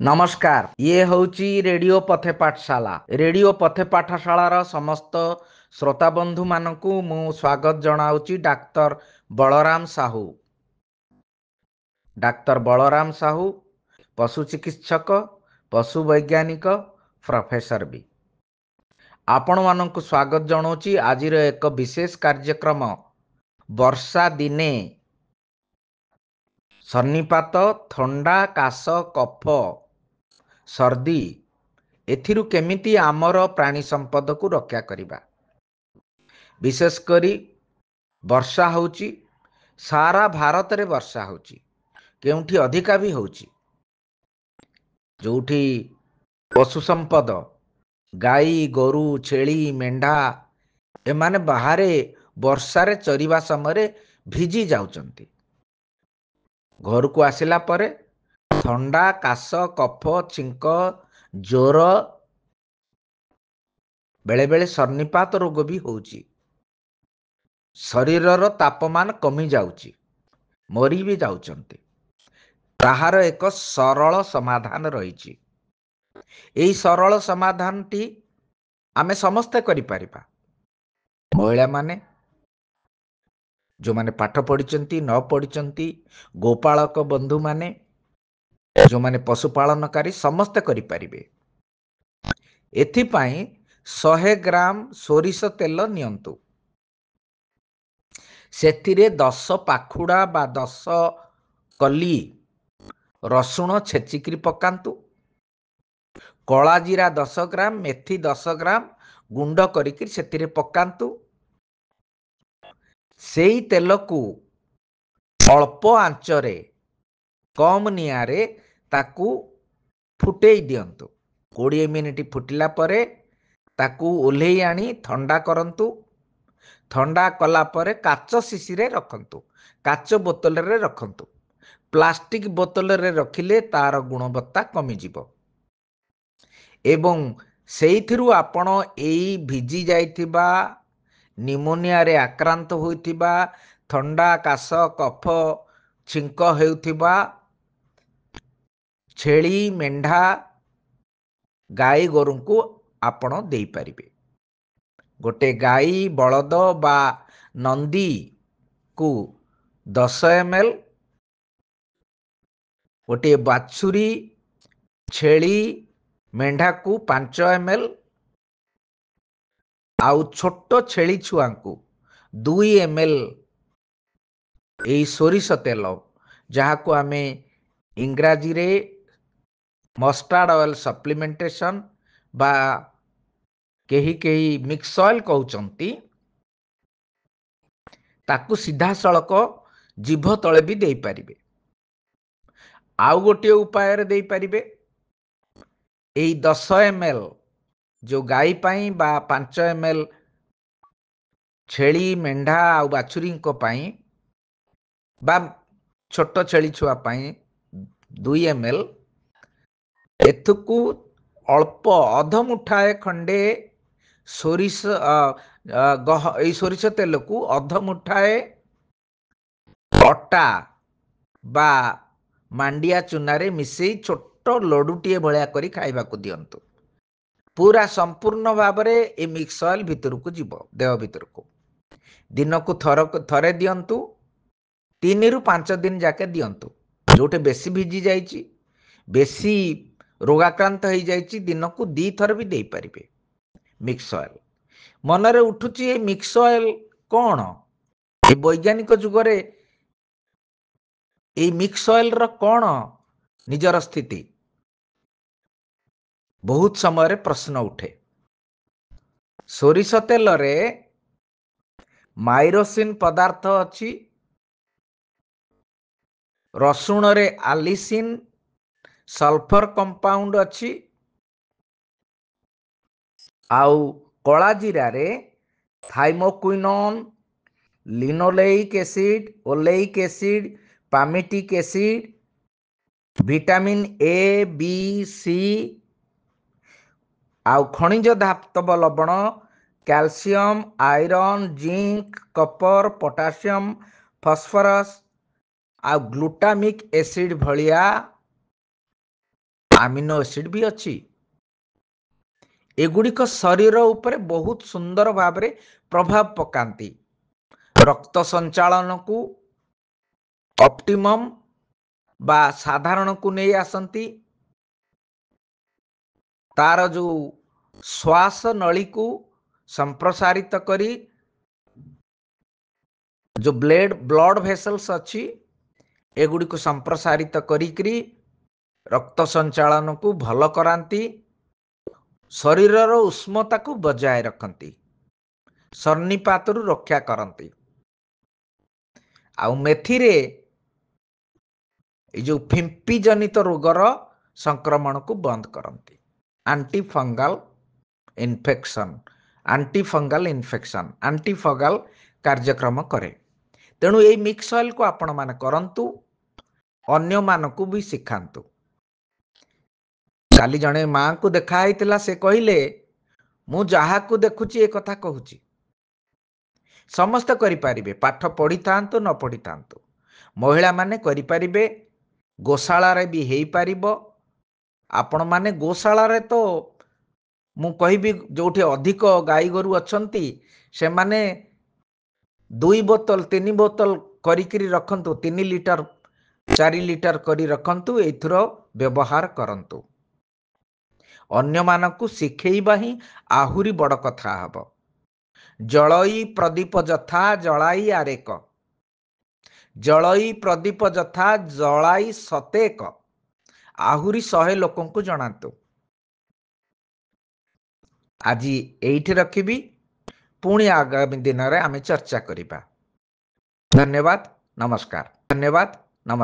ନମସ୍କାର, ଇଏ ହେଉଛି ରେଡ଼ିଓ ପଥେ ପାଠଶାଳା। ରେଡ଼ିଓ ପଥେ ପାଠଶାଳାର ସମସ୍ତ ଶ୍ରୋତା ବନ୍ଧୁମାନଙ୍କୁ ମୁଁ ସ୍ୱାଗତ ଜଣାଉଛି। ଡାକ୍ତର ବଳରାମ ସାହୁ, ଡାକ୍ତର ବଳରାମ ସାହୁ, ପଶୁ ଚିକିତ୍ସକ, ପଶୁ ବୈଜ୍ଞାନିକ, ପ୍ରଫେସର ବି ଆପଣମାନଙ୍କୁ ସ୍ୱାଗତ ଜଣାଉଛି ଆଜିର ଏକ ବିଶେଷ କାର୍ଯ୍ୟକ୍ରମ, ବର୍ଷା ଦିନେ ସନ୍ନିପାତ, ଥଣ୍ଡା, କାଶ, କଫ, ସର୍ଦ୍ଦି ଏଥିରୁ କେମିତି ଆମର ପ୍ରାଣୀ ସମ୍ପଦକୁ ରକ୍ଷା କରିବା। ବିଶେଷ କରି ବର୍ଷା ହେଉଛି, ସାରା ଭାରତରେ ବର୍ଷା ହେଉଛି, କେଉଁଠି ଅଧିକା ବି ହେଉଛି, ଯେଉଁଠି ପଶୁ ସମ୍ପଦ ଗାଈ, ଗୋରୁ, ଛେଳି, ମେଣ୍ଢା ଏମାନେ ବାହାରେ ବର୍ଷାରେ ଚରିବା ସମୟରେ ଭିଜି ଯାଉଛନ୍ତି, ଘରକୁ ଆସିଲା ପରେ ଥଣ୍ଡା, କାଶ, କଫ, ଛିଙ୍କ, ଜ୍ୱର, ବେଳେବେଳେ ସନ୍ନିପାତ ରୋଗ ବି ହେଉଛି, ଶରୀରର ତାପମାନ କମି ଯାଉଛି, ମରି ବି ଯାଉଛନ୍ତି। ତାହାର ଏକ ସରଳ ସମାଧାନ ରହିଛି। ଏହି ସରଳ ସମାଧାନଟି ଆମେ ସମସ୍ତେ କରିପାରିବା। ମହିଳାମାନେ, ଯେଉଁମାନେ ପାଠ ପଢ଼ିଛନ୍ତି, ନ ପଢ଼ିଛନ୍ତି, ଗୋପାଳକ ବନ୍ଧୁମାନେ, ଯେଉଁମାନେ ପଶୁପାଳନକାରୀ, ସମସ୍ତେ କରିପାରିବେ। ଏଥିପାଇଁ 100 ଗ୍ରାମ ସୋରିଷ ତେଲ ନିଅନ୍ତୁ, ସେଥିରେ 10 ପାଖୁଡ଼ା ବା 10 କଲି ରସୁଣ ଛେଚିକିରି ପକାନ୍ତୁ, କଳା ଜିରା 10 ଗ୍ରାମ, ମେଥି 10 ଗ୍ରାମ ଗୁଣ୍ଡ କରିକି ସେଥିରେ ପକାନ୍ତୁ। ସେଇ ତେଲକୁ ଅଳ୍ପ ଆଞ୍ଚରେ, କମ୍ ନିଆଁରେ ତାକୁ ଫୁଟେଇ ଦିଅନ୍ତୁ। 20 ମିନିଟ୍ ଫୁଟିଲା ପରେ ତାକୁ ଓହ୍ଲେଇ ଆଣି ଥଣ୍ଡା କରନ୍ତୁ। ଥଣ୍ଡା କଲା ପରେ କାଚ ଶିଶିରେ ରଖନ୍ତୁ, କାଚ ବୋତଲରେ ରଖନ୍ତୁ। ପ୍ଲାଷ୍ଟିକ ବୋତଲରେ ରଖିଲେ ତାର ଗୁଣବତ୍ତା କମିଯିବ। ଏବଂ ସେଇଥିରୁ ଆପଣ ଏଇ ଭିଜି ଯାଇଥିବା, ନିମୋନିଆରେ ଆକ୍ରାନ୍ତ ହୋଇଥିବା, ଥଣ୍ଡା, କାଶ, କଫ, ଛିଙ୍କ ହେଉଥିବା ଛେଳି, ମେଣ୍ଢା, ଗାଈ ଗୋରୁଙ୍କୁ ଆପଣ ଦେଇପାରିବେ। ଗୋଟେ ଗାଈ, ବଳଦ ବା ନନ୍ଦୀକୁ 10 ଏମ୍ ଏଲ୍, ଗୋଟିଏ ବାଛୁରୀ, ଛେଳି, ମେଣ୍ଢାକୁ 5 ଏମ୍ ଏଲ୍ ଆଉ ଛୋଟ ଛେଳି ଛୁଆଙ୍କୁ 2 ଏମ୍ ଏଲ୍ ଏଇ ସୋରିଷ ତେଲ, ଯାହାକୁ ଆମେ ଇଂରାଜୀରେ ମଷ୍ଟାର୍ଡ଼ ଅଏଲ୍ ସପ୍ଲିମେଣ୍ଟେସନ୍ ବା କେହି କେହି ମିକ୍ସ ଅଏଲ୍ କହୁଛନ୍ତି, ତାକୁ ସିଧାସଳଖ ଜିଭ ତଳେ ବି ଦେଇପାରିବେ। ଆଉ ଗୋଟିଏ ଉପାୟରେ ଦେଇପାରିବେ, ଏଇ 10 ଏମ୍ ଏଲ୍ ଯେଉଁ ଗାଈ ପାଇଁ ବା 5 ଏମ୍ ଏଲ୍ ଛେଳି, ମେଣ୍ଢା ଆଉ ବାଛୁରୀଙ୍କ ପାଇଁ ବା ଛୋଟ ଛେଳି ଛୁଆ ପାଇଁ 2 ଏମ୍ ଏଲ୍, ଏଥକୁ ଅଳ୍ପ ଅଧ ମୁଠାଏ ଖଣ୍ଡେ ସୋରିଷ ଗହ, ଏଇ ସୋରିଷ ତେଲକୁ ଅଧ ମୁଠାଏ ଅଟା ବା ମାଣ୍ଡିଆ ଚୁନାରେ ମିଶେଇ ଛୋଟ ଲଡ଼ୁଟିଏ ଭଳିଆ କରି ଖାଇବାକୁ ଦିଅନ୍ତୁ। ପୁରା ସମ୍ପୂର୍ଣ୍ଣ ଭାବରେ ଏ ମିକ୍ସ ଅଏଲ୍ ଭିତରକୁ ଯିବ, ଦେହ ଭିତରକୁ। ଦିନକୁ ଥରେ ଦିଅନ୍ତୁ, 3ରୁ 5 ଦିନ ଯାକେ ଦିଅନ୍ତୁ। ଯେଉଁଠି ବେଶୀ ଭିଜି ଯାଇଛି, ବେଶୀ ରୋଗାକ୍ରାନ୍ତ ହେଇଯାଇଛି, ଦିନକୁ 2 ଥର ବି ଦେଇପାରିବେ ମିକ୍ସ ଅଏଲ୍। ମନରେ ଉଠୁଛି, ଏ ମିକ୍ସ ଅଏଲ୍ କ'ଣ? ଏ ବୈଜ୍ଞାନିକ ଯୁଗରେ ଏଇ ମିକ୍ସ ଅଏଲ୍ର କ'ଣ ନିଜର ସ୍ଥିତି? ବହୁତ ସମୟରେ ପ୍ରଶ୍ନ ଉଠେ। ସୋରିଷ ତେଲରେ ମାଇରୋସିନ୍ ପଦାର୍ଥ ଅଛି, ରସୁଣରେ ଆଲିସିନ୍, ସଲଫର କମ୍ପାଉଣ୍ଡ ଅଛି, ଆଉ କଳା ଜିରାରେ thymoquinone, linoleic acid, oleic acid, palmitic acid, vitamin A, B, C ଆଉ ଖଣିଜ ଧାତବ ଲବଣ calcium, iron, zinc, copper, potassium, phosphorus ଆଉ ଗ୍ଲୁଟାମିକ୍ ଏସିଡ୍ ଭଳିଆ ଆମିନୋ ଏସିଡ୍ ବି ଅଛି। ଏଗୁଡ଼ିକ ଶରୀର ଉପରେ ବହୁତ ସୁନ୍ଦର ଭାବରେ ପ୍ରଭାବ ପକାନ୍ତି। ରକ୍ତ ସଞ୍ଚାଳନକୁ ଅପ୍ଟିମମ୍ ବା ସାଧାରଣକୁ ନେଇ ଆସନ୍ତି। ତାର ଯେଉଁ ଶ୍ୱାସ ନଳୀକୁ ସମ୍ପ୍ରସାରିତ କରି ଯେଉଁ ବ୍ଲଡ ଭେସଲ୍ସ ଅଛି, ଏଗୁଡ଼ିକୁ ସମ୍ପ୍ରସାରିତ କରିକିରି ରକ୍ତ ସଞ୍ଚାଳନକୁ ଭଲ କରାନ୍ତି, ଶରୀରର ଉଷ୍ମତାକୁ ବଜାୟ ରଖନ୍ତି, ସନ୍ନିପାତରୁ ରକ୍ଷା କରନ୍ତି। ଆଉ ମେଥିରେ ଏଇ ଯେଉଁ ଫିମ୍ପି ଜନିତ ରୋଗର ସଂକ୍ରମଣକୁ ବନ୍ଦ କରନ୍ତି। Antifungal infection, antifungal infection, antifungal କାର୍ଯ୍ୟକ୍ରମ କରେ। ତେଣୁ ଏଇ ମିକ୍ସ ଅଏଲ୍କୁ ଆପଣମାନେ କରନ୍ତୁ, ଅନ୍ୟମାନଙ୍କୁ ବି ଶିଖାନ୍ତୁ। କାଲି ଜଣେ ମାଆଙ୍କୁ ଦେଖା ହେଇଥିଲା, ସେ କହିଲେ ମୁଁ ଯାହାକୁ ଦେଖୁଛି ଏ କଥା କହୁଛି। ସମସ୍ତେ କରିପାରିବେ, ପାଠ ପଢ଼ିଥାନ୍ତୁ ନ ପଢ଼ିଥାନ୍ତୁ, ମହିଳାମାନେ କରିପାରିବେ। ଗୋଶାଳାରେ ବି ହେଇପାରିବ। ଆପଣମାନେ ଗୋଶାଳାରେ ତ ମୁଁ କହିବି, ଯେଉଁଠି ଅଧିକ ଗାଈ ଗୋରୁ ଅଛନ୍ତି ସେମାନେ 2 ବୋତଲ 3 ବୋତଲ କରିକିରି ରଖନ୍ତୁ, 3 ଲିଟର 4 ଲିଟର କରି ରଖନ୍ତୁ, ଏଇଥିର ବ୍ୟବହାର କରନ୍ତୁ। ଅନ୍ୟମାନଙ୍କୁ ଶିଖେଇବା ହିଁ ଆହୁରି ବଡ଼ କଥା ହେବ। ଜଳଇ ପ୍ରଦୀପ ଯଥା ଜଳାଇ ଆରେକ, ଜଳଇ ପ୍ରଦୀପ ଯଥା ଜଳାଇ ସତେକ। ଆହୁରି 100 ଲୋକଙ୍କୁ ଜଣାନ୍ତୁ। ଆଜି ଏଇଠି ରଖିବି, ପୁଣି ଆଗାମୀ ଦିନରେ ଆମେ ଚର୍ଚ୍ଚା କରିବା। ଧନ୍ୟବାଦ, ନମସ୍କାର। ଧନ୍ୟବାଦ।